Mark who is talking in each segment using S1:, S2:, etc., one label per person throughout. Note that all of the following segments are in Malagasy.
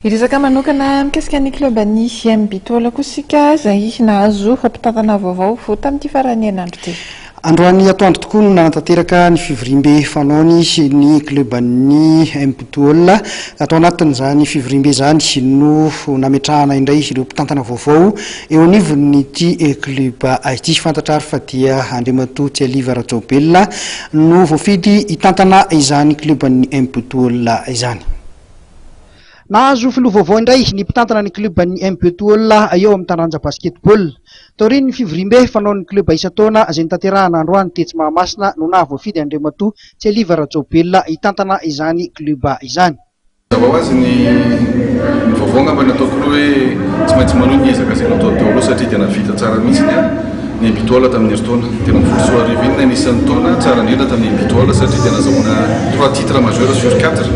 S1: Hiresaka manokana mikasika ny klioban'ny MB Tôla kosa isika izay nahazo mpitantana vaovao tamin'ity faran'ny herinandro ity.
S2: Androany atoandro tokoa no nanatanteraka ny fivoriambe fanaony ny klioban'ny MB Tôla. Atao anatin'izany fivoriambe izany no nametrahana indray ireo mpitantana vaovao eo anivon'ity klioba ity. Fantatra ary fa dia Andriamatoa Tsialiva Rajaobelina no voafidy hitantana izany klioban'ny MB Tôla izany. Nahazo filoha vaovao indray ny mpitantana ny klioban'ny MB Tôla eo amin'ny taranja basketball. Taorian'ny fivoriambe fanaon'ny klioba isan-taona izay notanterahana androany tetsy Mahamasina no nahavoafidy Andriamatoa Tsialiva Rajaobelina hitantana izany klioba izany.
S3: Mazava ho azy ny ny vaovao angamba ny ataoko aloha hoe tsy maintsy manohy ny ezaka izay natao teo aloha satria tena vita tsara mihitsy ny MB Tôla tamin'ny herintaona. 2013 iny anisan'ny taona tsara indrindra tamin'ny MB Tôla satria dia nazahoana trois titres majeurs sur quatre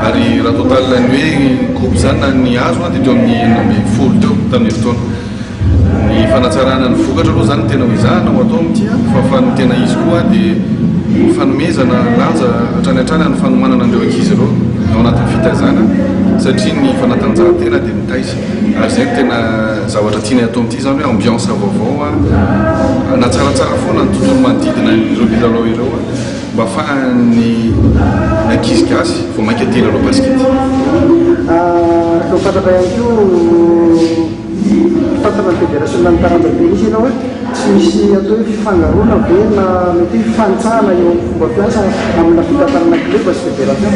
S3: ary raha total ny hoe coupe izany na ny azo dia teo amin'ny 16 teo tamin'ny herintaona. Ny fanatsarana ny vokatra aloha izany no tena ho ezahana ho atao amin'ity fa fa ny tena izy koa dia ny fanomezana lanja hatrany hatrany amin'ny fanomanana an'ireo ankizy ireo ao anatin'ny fitaizana satria ny fanatanjahantena dia mitaiza ary izay no tena zavatra tianay atao amin'ity izany hoe ambiance vaovao na tsaratsara foana ny tontolo manodidina ireo mpilalao ireo mba ahafahan'ny ny ankizy gasy vao mainka te hilalao basikety.
S2: Araka ny fantatra ihany koa, mpitantana ny federasiona ny taranja tennis ianao hoe tsy misy atao hoe fifangaroana ve na mety hoe fifanitsahana eo amin'ny fomba fiasa amina fitantanana club sy fédération?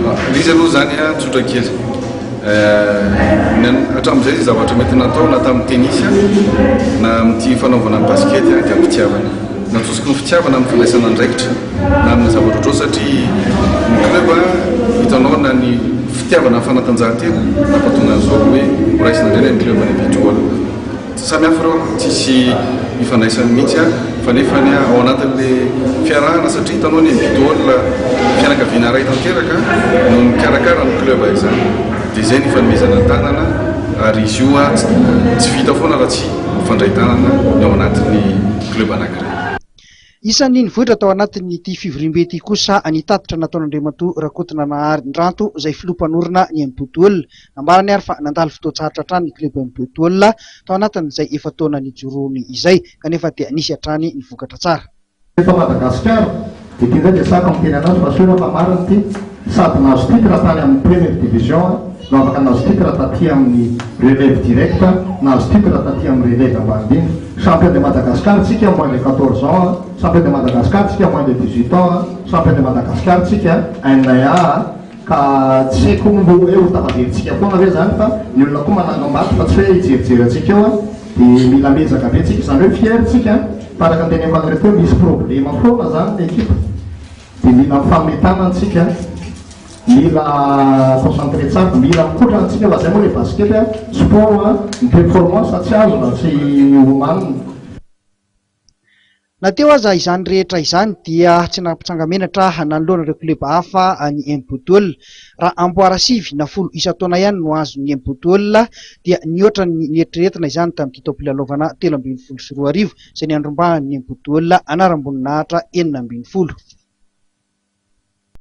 S3: Ilay izy aloha izany tsotra kely. Hatramin'izay izay zavatra mety natao na tamin'ny tennis na amin'ity fanaovana ny basikety dia am-pitiavana. Natosiky ny fitiavana amin'ny fandraisana andraikitra na amina zavatra ohatr'izao satria ny club hitanao na ny fitiavana ny fanatanjahantena nampatonga an'izao hoe horaisina indray ny club any Betroal. Samy hafa ireo, tsisy ifandraisany mihitsy fa nefa ny ao anatin'le fiarahana satria hitanao ny Betroal fianakaviana iray tanteraka no mikarakara ny club izany dia izay ny fanomezana tanana ary izy io tsy vita foana raha tsy mifandray tanana ny ao anatin'ny club anankiray.
S2: Isan'ny nivoitra tao anatin'ity fivoriambe ity kosa ny tatitra nataon'Andriamatoa Rakotonanahary Ndranto izay filoha mpanorina ny MB Tôla. Nambarany ary fa nandalo fotoan-tsarotra hatrany ny club MB Tôla tao anatin'izay efa-taona nijoroany izay kanefa dia nisy hatrany ny vokatra tsara.
S4: Eto Madagasikara dia ity indray dia sahako miteny anazy fa sûr fa marina ity, sady nahazo titre tany amin'ny première division no afaka nahazo titre taty amin'ny relève directe, nahazo titre taty amin'ny relève ambany indrindra. Champion de Madagascar tsika moins de 14 ans, champion de Madagascar tsika moins de 18 ans, champion de Madagascar tsika NA ka tsy haiko mbo hoe ho tafaverintsika foana ve zany fa ny olona koa manangam-bato fa tsy hoe hijerijery antsika eo an, dia mila miezaka be tsika, izany hoe fier tsika fa araka ny teneniko anareo teo misy problema foana zany ny ekipa dia mila mifanome tanana tsika, mila concentré tsara, mila mikotrana tsika fa zay moa le basket a, sport a, ny performance tsy azo raha tsy omanina.
S2: Na teo aza izany rehetra izany dia tsy nampitsanga-menatra nanoloana ireo klioba hafa ny MB Tôla. Raha amboara 9 na 10 isan-taona ihany no azon'ny MB Tôla dia nihoatra ny nieritreretina izany tamin'ity taom-pilalaovana 2013 izay niandrombahan'ny MB Tôla anaram-boninahitra 16.